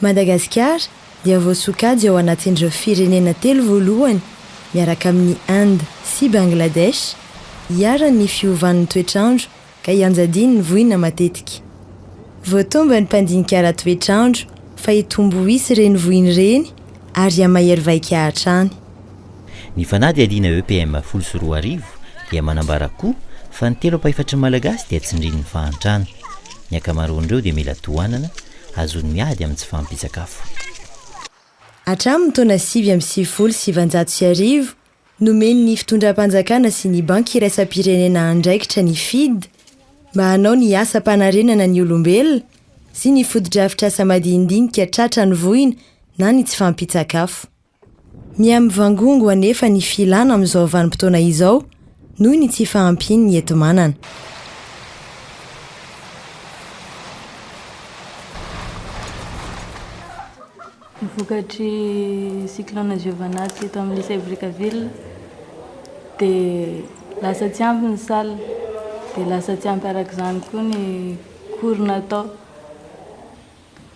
Madagasikara dia voasokajy ao anatin'ireo firenena telo voalohany, miaraka amin'i Inde sy Bangladesh, iharan'ny fiovan'ny toetr'andro ka ianjadian'ny voina matetika. Voatomban'ny mpandinika ara-toetr'andro fa hitombo isa ireny voina ireny ary hihamahery vaika hatrany. Ny fanadihadiana EPM 2010 dia manambara koa fa ny telo ampahefatry ny Malagasy dia tsindrin'ny fahantrana. Ny ankamaroan'ireo dia mila tohanana, hahazoany miady amin'ny tsy fahampian-tsakafo. Hatramin'ny taona 1999, nomen'ny fitondram-panjakana sy ny Banky iraisam-pirenena andraikitra ny FID mba hanao ny asam-panarenana ny olombelona sy ny fotodrafitrasa madinidinika tratran'ny voina na ny tsy fahampian-tsakafo. Miha-mivangongo anefa ny filàna amin'izao vanim-potoana izao noho ny tsy fahampian'ny enti-manana. Ny vokatry cyclone Giovanna teto amin'ny lycée Brickaville dia lasa tsy ampy ny salle, dia lasa tsy ampy araka izany koa ny cours natao.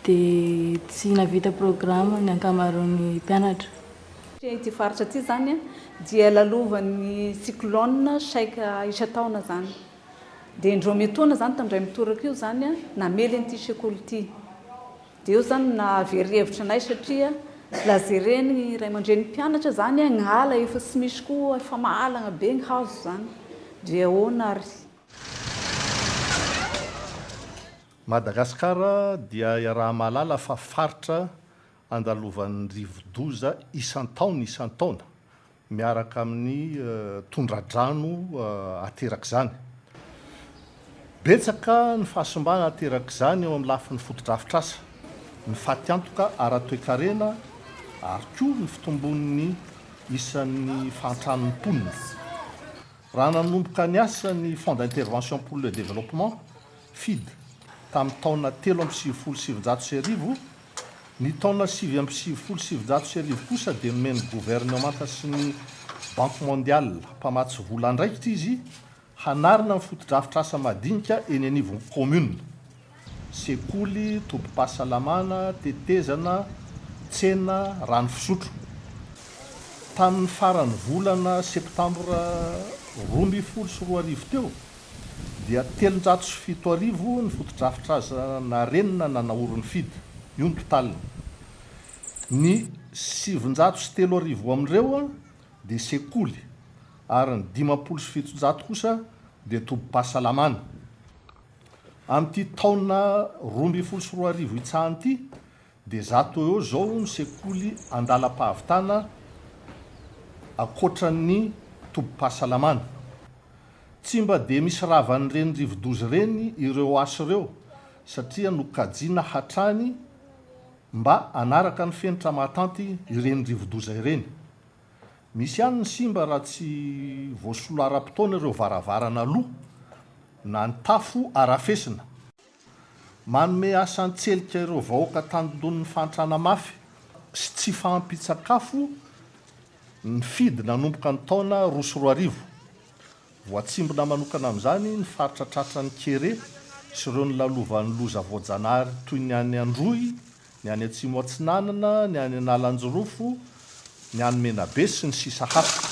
Dia tsy nahavita programme ny ankamaroan'ny mpianatra. Ity faritra ity izany dia lalovan'ny cyclone saika isan-taona izany. Dia indroa miantaona izany tamin'indray mitoraka io izany namely an'ity sekoly ity. Dia eo izany no nahavery hevitra anay satria lazeren'ny ray aman-drenin'ny mpianatra izany ny ala efa tsy misy koa efa mahalana be ny hazo izany. Dia ahoana ary? Madagasikara dia iaraha-mahalala fa faritra andalovan'ny rivo-doza isan-taona isan-taona miaraka amin'ny tondra-drano aterak'izany. Betsaka ny fahasimbana aterak'izany eo amin'ny lafiny fotodrafitrasa, ny fatiantoka ara-toekarena ary koa ny fitombon'ny isan'ny fahantran'ny mponina. Raha nanomboka niasa ny Fonds d'intervention pour le développement, FID, tamin'ny taona 1993, ny taona 1999 kosa dia nomen'ny governemanta sy ny Banque mondiale mpamatsy vola andraikitra izy hanarina ny fotodrafitrasa madinika eny anivon'ny kaominina, sekoly, tobim-pahasalamana, tetezana, tsena, rano fisotro. Tamin'ny faran'ny volana septambra 2012 teo dia 7300 ny fotodrafitrasa narenina na naorin'ny FID, io ny totaliny. Ny 903 amin'ireo dia sekoly ary ny 750 kosa dia tobim-pahasalamana. Amin'ity taona 2012 hitsahana ity dia 100 eo izao ny sekoly andalam-pahavitana ankoatran'ny tobim-pahasalamana. Tsy mba dia misy ravan'ireny rivodoza ireny ireo asa ireo satria nokajiana hatrany mba hanaraka ny fenitra mahatanty ireny rivodoza ireny. Misy ihany ny simba raha tsy voasolo ara-potoana ireo varavarana aloha na ny tafo arafesina. Manome asa an-tselika ireo vahoaka tandindonin'ny fahantrana mafy sy tsy fahampian-tsakafo ny fidy nanomboka ny taona 2002. Voatsimbina manokana amin'izany ny faritra tratran'ny kere sy ireo nolalovan'ny loza voajanahary toy ny any Androy, ny any Atsimo Atsinanana, ny any Analanjirofo, ny any Menabe sy ny sisa hafa.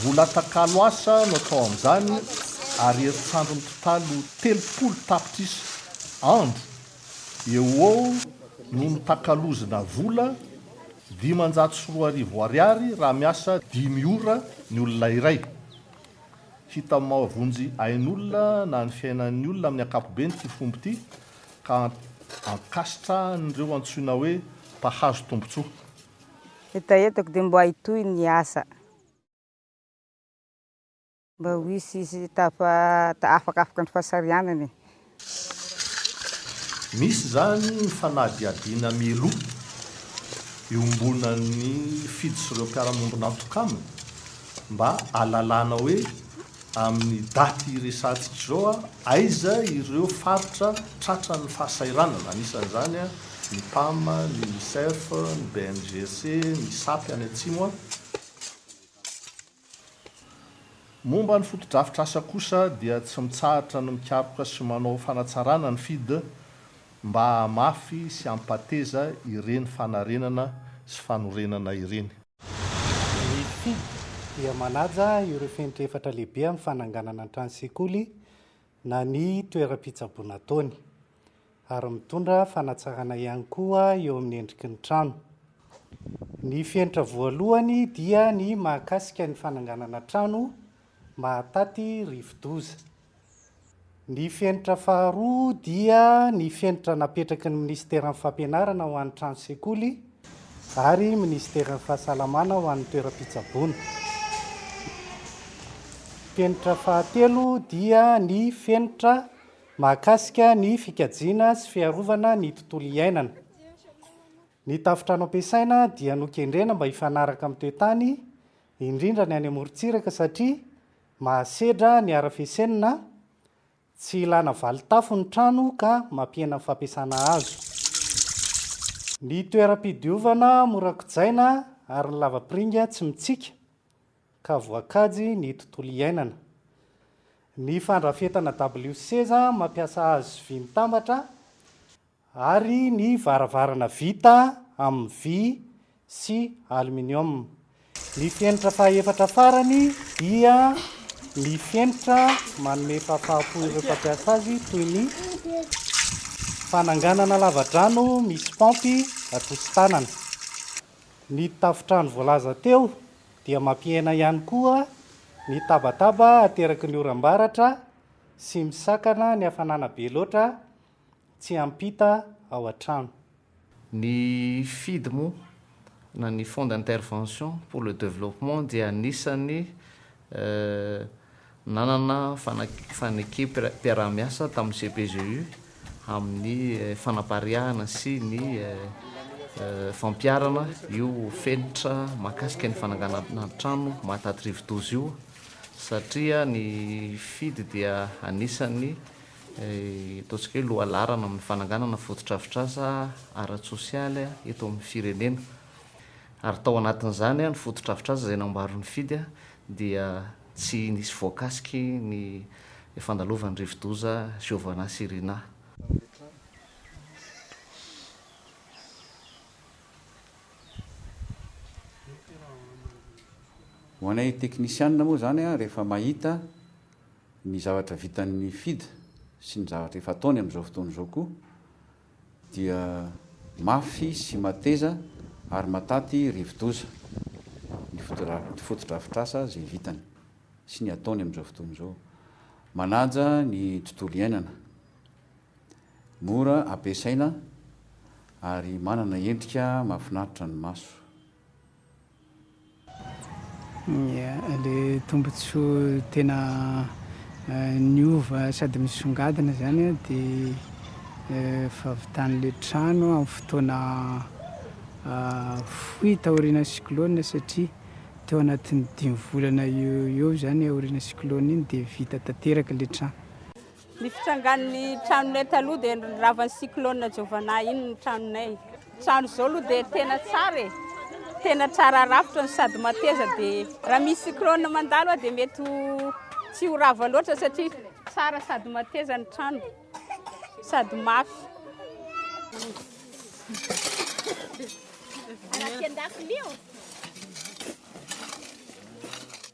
Vola atakalo asa no atao amin'izany ary herintsandry mitotaly ho 30 tapitrisa andro eo ho eo no notakalozina vola, 2500 ariary raha miasa dimy ora ny olona iray. Hita mahavonjy ain'olona na ny fiainan'ny olona amin'ny ankapobeny ity fomba ity ka ankasitrahan'ireo antsoina hoe mpahazo tombontsoa. Hetahetako dia mba hitohy ny asa. Mba ho hisy hisy tafa afakafaka ny fahasarihanana e. Misy izany ny fanadihadiana mialoha iombonan'ny Fidy sy ireo mpiara-miombon'antoka aminy mba hahalalana hoe Amin'ny daty iresahantsika izao, aiza ireo faritra tratran'ny fahasahiranana, anisan'izany ny PAM, ny Unicef, ny BNGRC, ny SAPY any atsimo. Momba ny fotodrafitrasa kosa dia tsy mitsahatra ny mikaroka sy manao fanatsarana ny FID. mba hahamafy sy hampateza ireny fanarenana sy fanorenana ireny. Ny FID dia manaja ireo fenitra efatra lehibe amin'ny fananganana ny trano sekoly na ny toeram-pitsaboana ataony, ary mitondra fanatsarana ihany koa eo amin'ny endriky ny trano. Ny fenitra voalohany dia ny mahakasika ny fananganana trano mahataty rivodoza. Ny fenitra faharoa dia ny fenitra napetraky ny minisiteran'ny Fampianarana ho an'ny trano sekoly ary minisiteran'ny Fahasalamana ho an'ny toeram-pitsaboana. Fenitra fahatelo dia ny fenitra mahakasika ny fikajiana sy fiarovana ny tontolo iainana. Ny tafontrano ampiasaina dia nokendrena mba hifanaraka amin'ny toetany, indrindra ny any amorontsiraka satria Mahasedra ny harafesenina, tsy ilana valin-tafo ny trano ka mampihena ny fampiasana hazo. Ny toeram-pidiovana mora kojaina ary ny lavapiringa tsy mitsika ka voakajy ny tontolo iainana. Ny fandrafetana dabilio seza mampiasa hazo sy vy mitambatra Ary ny varavarana vita amin'ny vy sy aluminium. Ny fenitra fahaefatra farany dia ny fenitra manome fahafaham-po ireo mpampiasa azy toy ny fananganana lavadrano misy paompy atosi-tanana. Ny tafontrano voalaza teo dia mampihena ihany koa ny tabataba ateraky ny oram-baratra sy misakana ny hafanana be loatra Tsy hampita ao an-trano. Ny FID moa na ny Fonds d'intervention pour le développement dia anisan'ny nanana fanekem-piaraha-miasa tamin'ny CPGU amin'ny fanapariahana sy ny fampiharana io fenitra mahakasika ny fananganana trano mahataty rivodoza io satria ny FID dia anisan'ny Ataontsika hoe lohalaharana amin'ny fananganana fotodrafitrasa ara-tsosialy eto amin'ny firenena. Ary tao anatin'izany ny fotodrafitrasa izay namboarin'ny FID dia tsy nisy voakasiky ny fandalovan'ny rivodoza Giovanna sy Rina. Ho anay teknisianina moa izany rehefa mahita Ny zavatra vitan'ny FID sy ny zavatra efa ataony amin'izao fotoana izao koa dia mafy sy mateza ary mataty rivodoza ny fotodrafitrasa izay vitany sy ny ataony amin'izao fotoana izao. Manaja ny tontolo iainana, mora ampiasaina ary manana endrika mahafinaritra ny maso. Ilay tombontsoa tena niova sady misongadina izany dia fahavitan'ilay trano amin'ny fotoana fohy taorian'ny cyclone satria teo anatin'ny dimy volana eo ho eo izany aorian'ny cyclone iny dia vita tanteraka ilay trano. Ny fitrangan'ny tranonay taloha dia ravan'ny cyclone Giovanna iny ny tranonay. Trano izao aloha dia tena tsara e. Tena tsara rafitra no sady mateza dia raha misy cyclone mandalo dia mety ho tsy ho rava loatra satria tsara sady mateza ny trano sady mafy.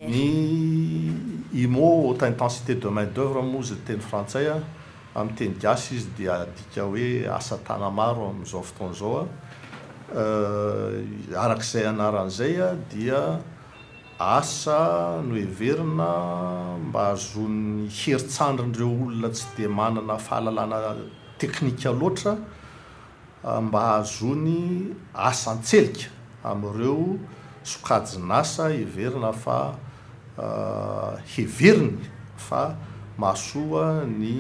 Ny HIMO, Haute Intensité de Main d'Oeuvre, moa izy teny frantsay, amin'ny teny gasy izy dia adika hoe asa tana-maro amin'izao fotoana izao. Araka izay anarany izay dia asa noheverina mba hahazoan'ny herin-tsandrin'ireo olona tsy dia manana fahalalana teknika loatra mba hahazoany asa an-tselika amin'ireo sokajin'asa heverina fa heveriny fa mahasoa ny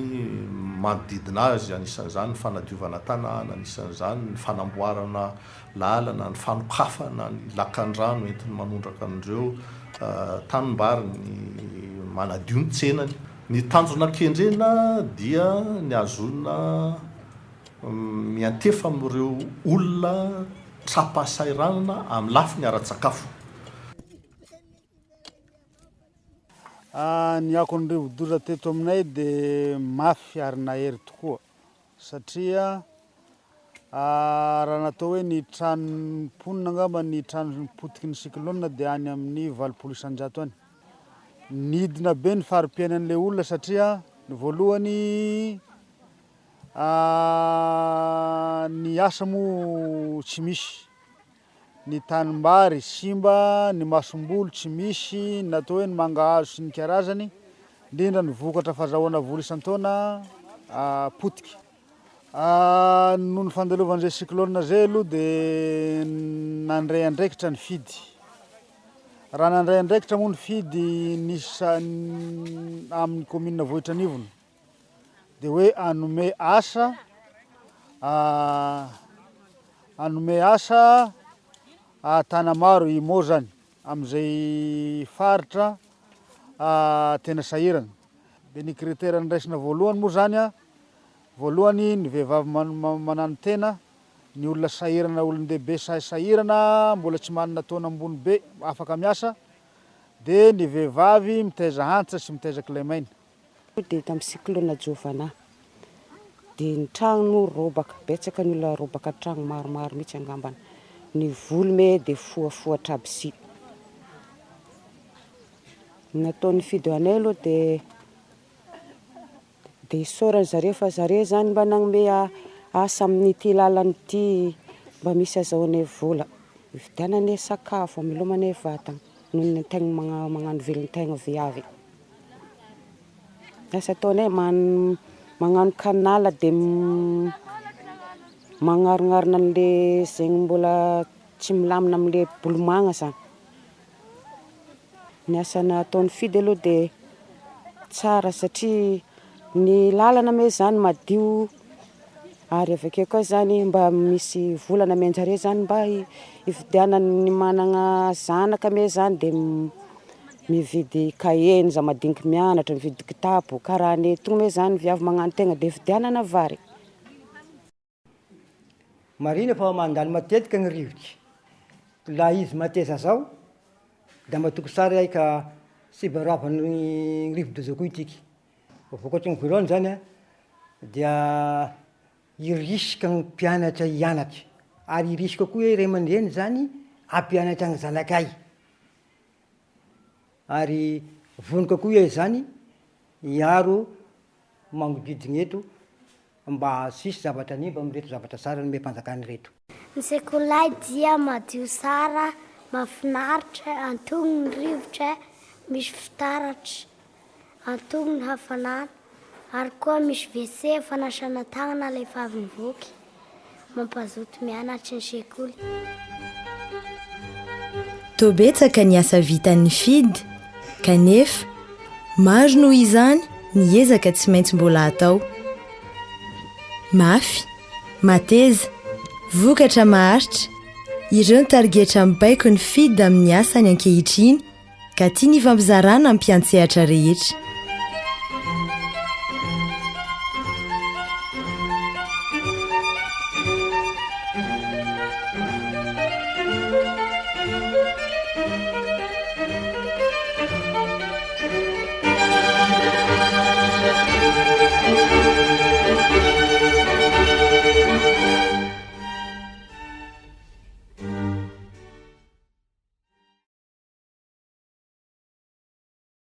manodidina azy, anisan'izany ny fanadiovana tanàna, anisan'izany ny fanamboarana lalana, ny fanokafana ny lakandrano entiny manondraka an'ireo tanimbary, ny manadio ny tsenany. Ny tanjona kendrena dia ny hahazoana Miantefa amin'ireo olona tra-pahasahiranana amin'ny lafiny ara-tsakafo. Ny akon'ny rivodoza teto aminay dia mafy ary nahery tokoa satria. Raha natao hoe ny tranon'ny mponina angamba ny trano potiky ny cyclone dia any amin'ny 80% any. Nidina be ny fari-piainan'ilay olona satria ny voalohany ny asa moa tsy misy, ny tanimbary simba, ny masomboly tsy misy, ny atao hoe ny mangahazo sy ny karazany, indrindra ny vokatra fazahoana vola isan-taona potika. Noho ny fandalovan'izay cyclone izay aloha dia nandray andraikitra ny FID. Raha nandray andraikitra moa ny FID nisy amin'ny commune Vohitranivony dia hoe hanome asa hanome asa Tanamaro, Imo zany, amin'izay faritra tena sahirana. Dia ny critère noraisina voalohany moa zany voalohany ny vehivavy mananotena, ny olona sahirana olon-dehibe sahy sahirana mbola tsy manana taona ambony be afaka miasa, dia ny vehivavy mitaiza antitra sy mitaiza kilemaina. Dia tamin'ny cyclone Giovanna dia ny trano robaka, betsaka ny olona robaka trano maromaro mihitsy angambany, ny voly me dia fohafohatra aby sy. Ny nataon'ny Fido anay aloha dia dia isaorana zareo fa zareo zany mba nanome asa amin'ity lalana ity mba misy azahoanay vola hividiananay sakafo, hamelomanay vatana noho ny antegna magnano velon-tegna viavy. Ny asa ataonay magnano canal dia magnarognarona an'le zegny mbola tsy milamina amle bolomanga zany. Ny asa nataon'i Fidy aloha dia tsara satria ny lalana moa zany madio ary avy akeo koa zany mba misy vola nomen-jareo zany mba hividianany manana zanaka moa zany dia mividy kahie ny zamadiniky mianatra, mividy kitapo, karaha ny etoa moa zany viavy magnano tegna dia hividianana vary. Marina fa mandalo matetika ny rivotry. Laha izy mateza zao da matoky tsara iay ka tsy mba ravan'ny rivodoza koa itiky. Vokatry ny voalohany zany a, dia hirisika ny mpianatra hianatra ary hirisika koa hoe ray aman-dreny zany hampianatra ny zanakay. Ary vonoka koa iay zany hiaro magnodidina eto mba tsisy zavatra hanimba amin'ireto zavatra tsara nomem-panjakana ireto. Ny sekolinay dia madio tsara, mahafinaritra, antonony ny rivotra, misy fitaratra, antonony ny hafanana ary koa misy WC fanasana tagnana alefa avy mivoky. Mampazoto mianatra ny sekoly. Toa betsaka ny asa vitan'ny FID, kanefa maro noho izany ny ezaka tsy maintsy mbola atao. Mafy, mateza, vokatra maharitra, ireo ny tarigetra mibaiko ny FID amin'ny asany ankehitriny ka tiany hifampizarana amin'ny mpiantsehatra rehetra.